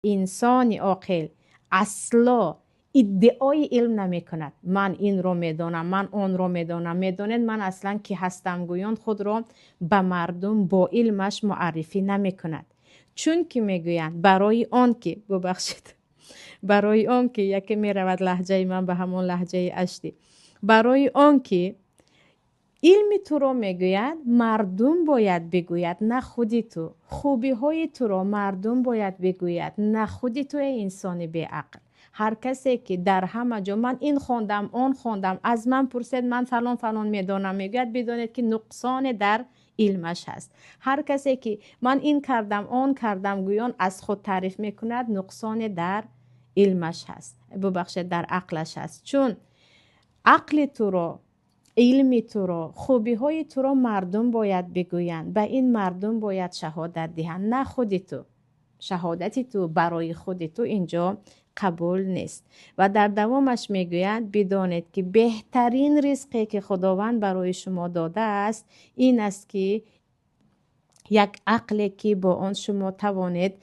Инсони оқил асло иддаои илм намекунад. Ман инро медонам, ман онро медонам, медонед, ман аслан ки ҳастам гӯён худро ба мардум бо илмаш муаррифӣ намекунад. Чунки мегӯянд, барои он ки, бубахшед, барои он ки яке меравад лаҳҷаи ман ба ҳамон лаҳҷаи аштӣ, барои он ки илми туро, мегӯяд, мардум бояд бигӯяд, на худи ту. Хубиҳои туро мардум бояд бигӯяд, на худи ту, эй инсони беақл. Ҳар касе ки дар ҳама ҷо ман ин хондам, он хондам, аз ман пурсед, ман фалон фалон медонам мегӯяд, бидонед, ки нуқсоне дар илмаш ҳаст. Ҳар касе ки ман ин кардам, он кардам гӯён аз худ таъриф мекунад, нуқсоне дар илмаш ҳаст, бубахшед, дар ақлаш ҳаст. Чун ақли туро, илми туро, хубиҳои туро мардум бояд бигӯянд, ба ин мардум бояд шаҳодат диҳанд, на худи ту. Шаҳодати ту барои худи ту инҷо қабул нест. Ва дар давомаш мегӯяд: бидонед, ки беҳтарин ризқе, ки Худованд барои шумо додааст, ин аст, ки як ақле, ки бо он шумо тавонед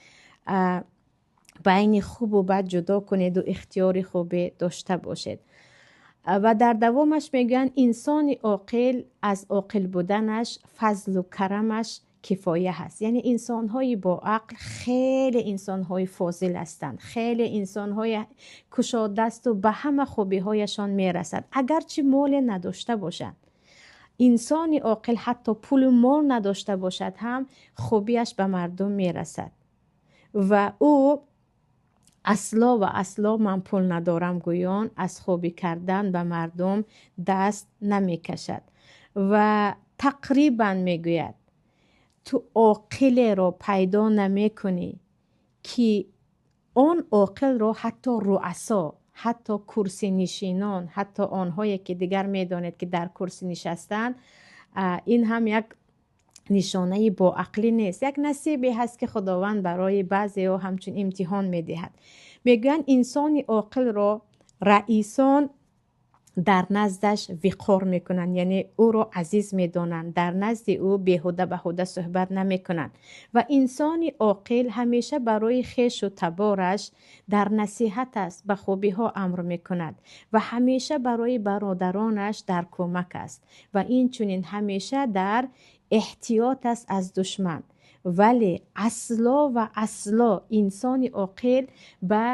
байни хубу бад ҷудо кунеду ихтиёри хубе дошта бошед. Ва дар давомаш мегӯянд: инсони оқил аз оқил буданаш фазлу карамаш кифоя ҳаст. Яъне инсонҳои боақл хеле инсонҳои фозил ҳастанд, хеле инсонҳои кушоддасту ба ҳама хубиҳояшон мерасад, агарчи моле надошта бошанд. Инсони оқил ҳатто пулу мол надошта бошад ҳам, хубиаш ба мардум мерасад ва ӯ асло ва асло ман пул надорам гӯён аз хубӣ кардан ба мардум даст намекашад. Ва тақрибан мегӯяд, ту оқилеро пайдо намекунӣ, ки он оқилро ҳатто руасо, ҳатто курсинишинон, ҳатто онҳое, ки дигар медонед, ки дар курсӣ нишастанд. Ин ҳам як нишонаи боақлӣ нест, як насибе ҳаст, ки Худованд барои баъзеҳо ҳамчун имтиҳон медиҳад. Мегӯянд, инсони оқилро раисон дар наздаш виқор мекунанд, яъне ӯро азиз медонанд, дар назди ӯ беҳуда баҳуда суҳбат намекунанд. Ва инсони оқил ҳамеша барои хешу табораш дар насиҳат аст, ба хубиҳо амр мекунад ва ҳамеша барои бародаронаш дар кӯмак аст ва инчунин ҳамеша дар эҳтиёт аст аз душман. Вале асло ва асло инсони оқил ба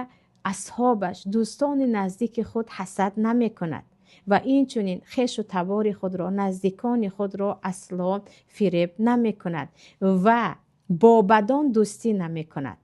асҳобаш, дӯстони наздики худ ҳасад намекунад ва инчунин хешу табори худро, наздикони худро асло фиреб намекунад ва бо бадон дӯстӣ намекунад.